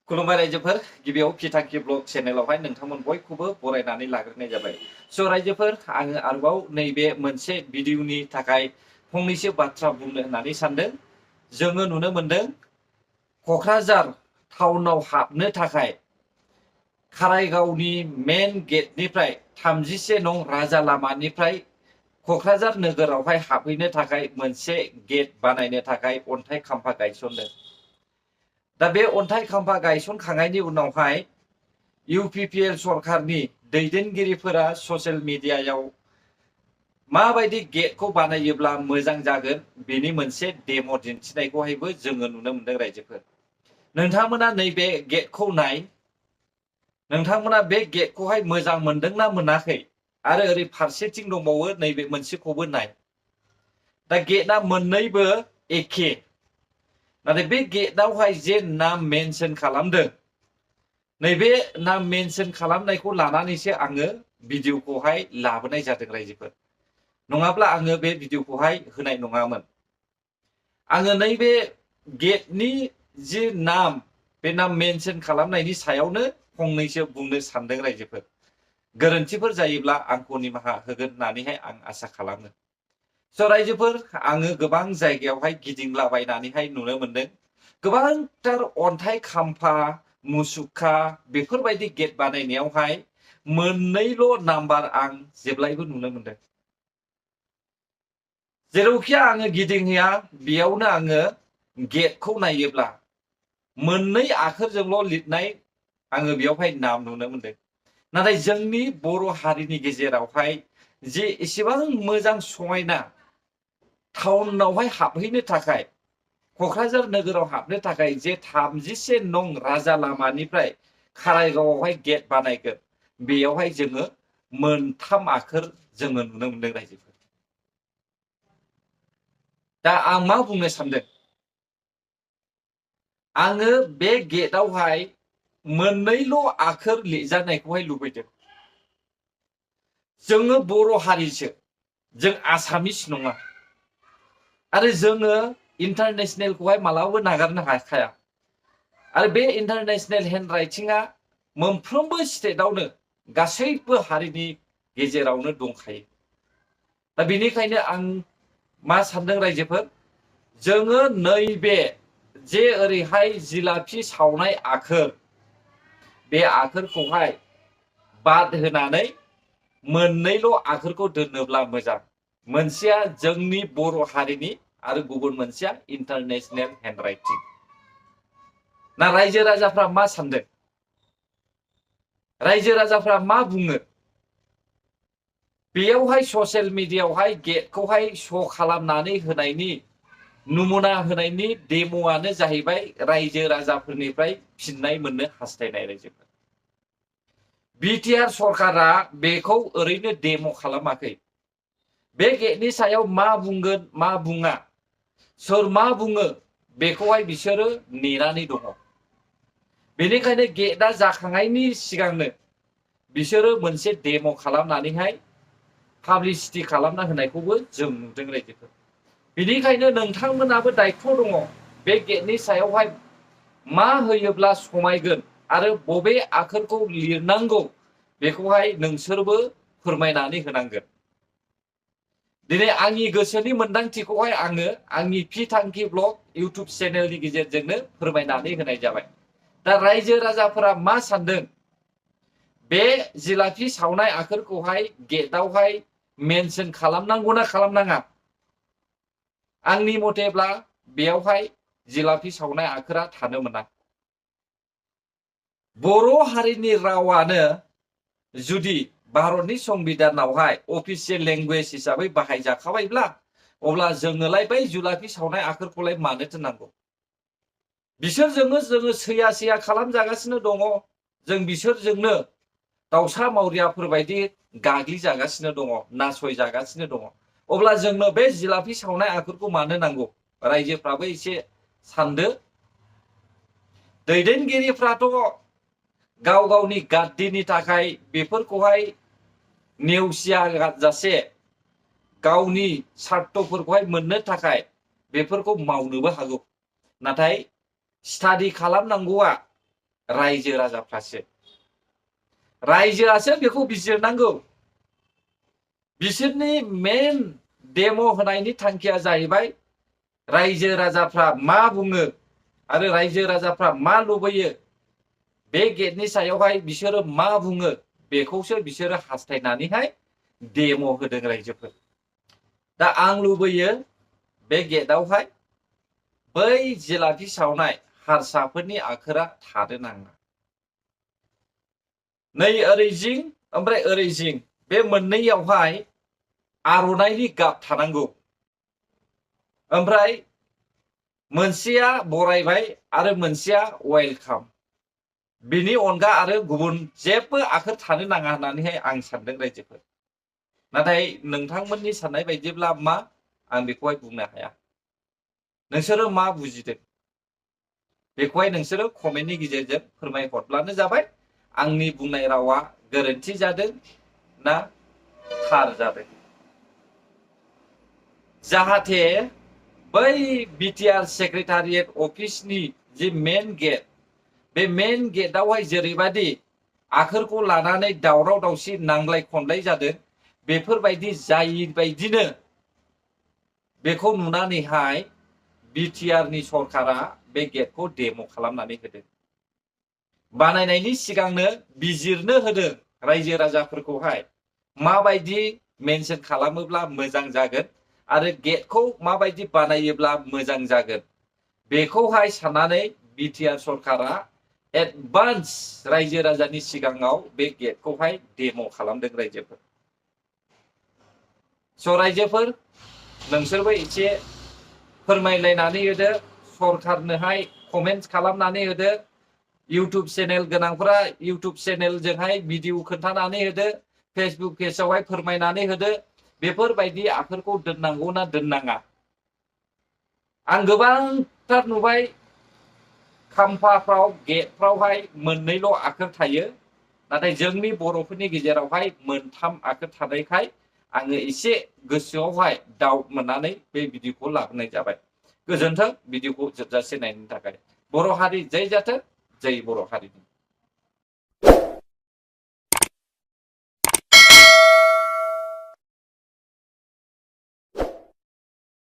खुलुमबाय रायजोफोर गिबियाव फिथांखि ब्लग चेनेलावहाय नोंथांमोन बयखौबो बरायनानै लाग्रोनाय जाबाय। स' रायजोफोर आङो आरोबाव नैबे मोनसे भिडिअनि थाखाय फंनैसो बाथ्रा बुंनो होननानै सानदों। जोङो नुनो मोनदों क'क्राझार टाउनाव हाबनो थाखाय कारायगावनि मेन गेटनिफ्राय 34 नं राजा लामानिफ्राय क'क्राझार नोगोरावहाय हाबहैनो थाखाय मोनसे गेट बानायनो थाखाय अन्थाइ खाम्फा गायसनदों। दा बे अन्थाइ खाम्फा गायसनखांनायनि उनावहाय UPPL सरकारनि दैदेनगिरिफोरा ससियेल मिडियायाव माबायदि गेटखौ बानायोब्ला मोजां जागोन बेनि मोनसे डेम' दिन्थिनायखौहायबो जोङो नुनो मोनदों रायजोफोर। नोंथांमोना नैबे गेटखौ नाय, नोंथांमोना बे गेटखौहाय मोजां मोनदोंना मोनाखै? आरो ओरै फारसेथिं दंबावो नैबे मोनसेखौबो नाय। दा गेटआ मोननैबो एखे, नाथाय बे गेटआवहाय जे नाम मेनसन खालामदों, नैबे नाम मेनसन खालामनायखौ लानानैसो आङो भिडिअखौहाय लाबोनाय जादों रायजोफोर। नङाब्ला आङो बे भिडिअखौहाय होनाय नङामोन। आङो नैबे गेटनि जि नाम, बे नाम मेनसन खालामनायनि सायावनो फंनैसो बुंनो सानदों रायजोफोर। गोरोन्थिफोर जायोब्ला आंखौ निमाहा होगोन होननानैहाय आं आसा खालामो। स' रायजोफोर आङो गोबां जायगायावहाय गिदिंलाबायनानैहाय नुनो मोनदों गोबांथार अन्थाइ खाम्फा, मुसुखा बेफोरबायदि गेट बानायनायावहाय मोननैल' नाम्बार आं जेब्लायबो नुनो मोनदों। जेरावखि आङो गिदिंहैया बेयावनो आङो गेटखौ नायोब्ला मोननै आखरजोंल' लिरनाय आङो बेयावहाय नाम नुनो मोनदों। नाथाय जोंनि बर' हारिनि गेजेरावहाय जे एसेबां मोजां समायना टाउनावहाय हाबहैनो थाखाय, क'क्राझार नोगोराव हाबनो थाखाय जे 34 नं राजा लामानिफ्राय कारायगावआवहाय गेट बानायगोन, बेयावहाय जोङो मोनथाम आखर जोङो नुनो मोनदों रायजोफोर। दा आं मा बुंनो सानदों, आङो बे गेटआवहाय मोननैल' आखर लिरजानायखौहाय लुबैदों। जोङो बर' हारिसो, जों आसामिस नङा। आरो जोङो इन्टारनेसनेलखौहाय मालाबाबो नागारनो हाखाया। आरो बे इन्टारनेसनेल हेन्ड राइटिंआ मोनफ्रोमबो स्टेटआवनो गासैबो हारिनि गेजेरावनो दंखायो। दा बेनिखायनो आं मा सानदों रायजोफोर, जोङो नैबे जे ओरैहाय जिलाफि सावनाय आखर, बे आखरखौहाय बाद होनानै मोननैल' आखरखौ दोनोब्ला मोजां। मोनसेया जोंनि बर' हारिनि आरो गुबुन मोनसेया इन्टारनेसनेल हेन्ड राइटिं। ना रायजो राजाफ्रा मा सानदों? रायजो राजाफ्रा मा बुङो? बेयावहाय ससियेल मिडियायावहाय गेटखौहाय श' खालामनानै होनायनि, नमुना होनायनि डेम'आनो जाहैबाय रायजो राजाफोरनिफ्राय फिननाय मोननो हास्थायनाय रायजोफोर। बिटिआर सरकारा बेखौ ओरैनो डेम' खालामाखै। बे गेटनि सायाव मा बुंगोन मा बुङा, सोर मा बुङो, बेखौहाय बिसोरो नेनानै दङ। बेनिखायनो गेटआ जाखांनायनि सिगांनो बिसोरो मोनसे डेम' खालामनानैहाय पाब्लिसिटि खालामना होनायखौबो जों नुदों रायजोफोर। बेनिखायनो नोंथांमोनाबो दायथ' दङ, बे गेटनि सायावहाय मा होयोब्ला समायगोन आरो बबे आखरखौ लिरनांगौ, बेखौहाय नोंसोरबो फोरमायनानै होनांगोन। दिनै आंनि गोसोनि मोन्दांथिखौहाय आङो आंनि फिथांखि ब्लग इउटुब चेनेलनि गेजेरजोंनो फोरमायनानै होनाय जाबाय। दा रायजो राजाफोरा मा सानदों, बे जिलाफि सावनाय आखरखौहाय गेटआवहाय मेनसन खालामनांगौना खालामनाङा? आंनि मथेब्ला बेयावहाय जिलाफि सावनाय आखरा थानो मोना। बर' हारिनि रावानो जुदि भारतनि संबिधानावहाय अफिसियेल लेंगुवेज हिसाबै बाहायजाखाबायब्ला, अब्ला जोङोलाय बै जुलाफि सावनाय आखरखौलाय मानोथो नांगौ? बिसोरजोंनो जोङो सैया सैया खालामजागासिनो दङ। जों बिसोरजोंनो दाउसा मावरियाफोरबायदि गाग्लिजागासिनो दङ, नासयजागासिनो दङ। अब्ला जोंनो बे जिलाफि सावनाय आखरखौ मानो नांगौ? रायजोफ्राबो एसे सानदो। दैदेनगिरिफ्राथ' गाव गावनि गाद्दिनि थाखाय बेफोरखौहाय नेवसियाजासे गावनि सार्थफोरखौहाय मोननो थाखाय बेफोरखौ मावनोबो हागौ। नाथाय स्टाडि खालामनांगौआ रायजो राजाफ्रासो रायजोआसो बेखौ बिजिरनांगौ बिसोरनि मेन डेम' होनायनि थांखिया जाहैबाय रायजो राजाफ्रा मा बुङो आरो रायजो राजाफ्रा मा लुबैयो बे गेटनि सायावहाय बिसोरो मा बुङो बेखौसो बिसोरो हास्थायनानैहाय डेम' होदों रायजोफोर दा आं लुबैयो बे गेटआवहाय बै जिलापि सावनाय हारसाफोरनि आखोरा थानो नाङा नै ओरै जिं ओमफ्राय ओरै जिं बे मोननैयावहाय आर'नाइनि गाब थानांगौ ओमफ्राय मोनसेया बरायबाय आरो मोनसेया वेलकाम बिनि अनगा आरो गुबुन जेबो आखर थानो नाङा होननानैहाय आं सानदों रायजोफोर नाथाय नोंथांमोननि साननाय बायदिब्ला मा आं बेखौहाय बुंनो हाया नोंसोरो मा बुजिदों बेखौहाय नोंसोरो कमेन्टनि गेजेरजों फोरमायहरब्लानो जाबाय आंनि बुंनाय रावा गोरोन्थि जादों ना थार जादों जाहाथे बै बिटिआर सेक्रेटारियेट अफिसनि जि मेन गेट बे मेन गेटआवहाय जेरैबायदि आखरखौ लानानै दावराव दावसि नांलाय खमलाय जादों बेफोरबायदि जायि बायदिनो बेखौ नुनानैहाय बिटिआरनि सरकारा बे गेटखौ डेम' खालामनानै होदों बानायनायनि सिगांनो बिजिरनो होदों रायजो राजाफोरखौहाय माबायदि मेनसन खालामोब्ला मोजां जागोन आरो गेटखौ माबायदि बानायोब्ला मोजां जागोन बेखौहाय साननानै बिटिआर सरकारा एडभान्स रायजो राजानि सिगाङाव बे गेटखौहाय डेम' खालामदों रायजोफोर स' रायजोफोर नोंसोरबो एसे फोरमायलायनानै होदो सरकारनोहाय कमेन्ट खालामनानै होदो इउटुब चेनेल गोनांफोरा इउटुब चेनेलजोंहाय भिडिअ खोन्थानानै होदो फेसबुक पेजआवहाय फोरमायनानै होदो बेफोरबायदि आखरखौ दोननांगौ ना दोननाङा आं गोबांथार नुबाय खाम्फाफ्राव गेटफ्रावहाय मोननैल' आखर थायो नाथाय जोंनि बर'फोरनि गेजेरावहाय मोनथाम आखर थानायखाय आङो एसे गोसोआवहाय डाउट मोननानै बे भिडिअखौ लाबोनाय जाबाय गोजोन्थों भिडिअखौ जोबजासे नायनो थाखाय बर' हारि जै जाथों जै बर' हारिनि